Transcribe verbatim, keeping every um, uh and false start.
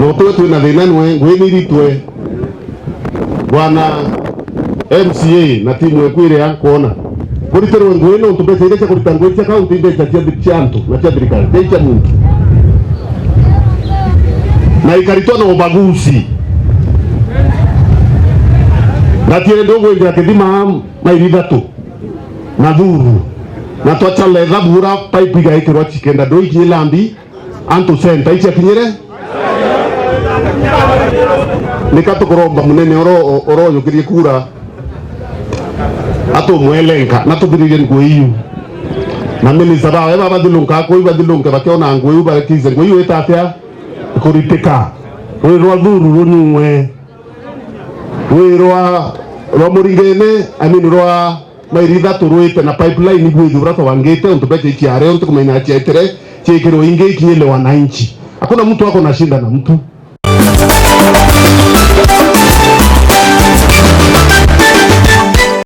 Nontu we twina thina nwe, ngui ni iritwe. Bwana M C A na timu eku iria nkwona. Kuritirwe ngui nontu mbeca iria cia kurita ngui cia kaunti i mbeca cia thi-, cia antu na cia thirikari, ti cia muntu. Na ikaritwa na ubaguzi. Na tiende ugwithira kithima mairi ithatu na thuru. Na twachala ethabu uria pipe igaikirwa cikenda ndui kinya lambi. Antu center ici akinyire. Nika tukuromba munene oro, oro yukirie kura atumwelenka na tuthiririe ngui iu. Na minister bawe babathilunka kuu ibathilunke bakiona ngui iu bakize ngui iu ita atia ikuritika. Rui rwa thuru runyue. Rui rwa, rwa Muringene, I mean, rwa mairi ithatu rwite na pipeline ibwithirwa bwangite untu mbeca iciare untu kumenya cietire ciikirwe ingi ikinyile wananchi. Hakuna mtu ako na shinda na mtu.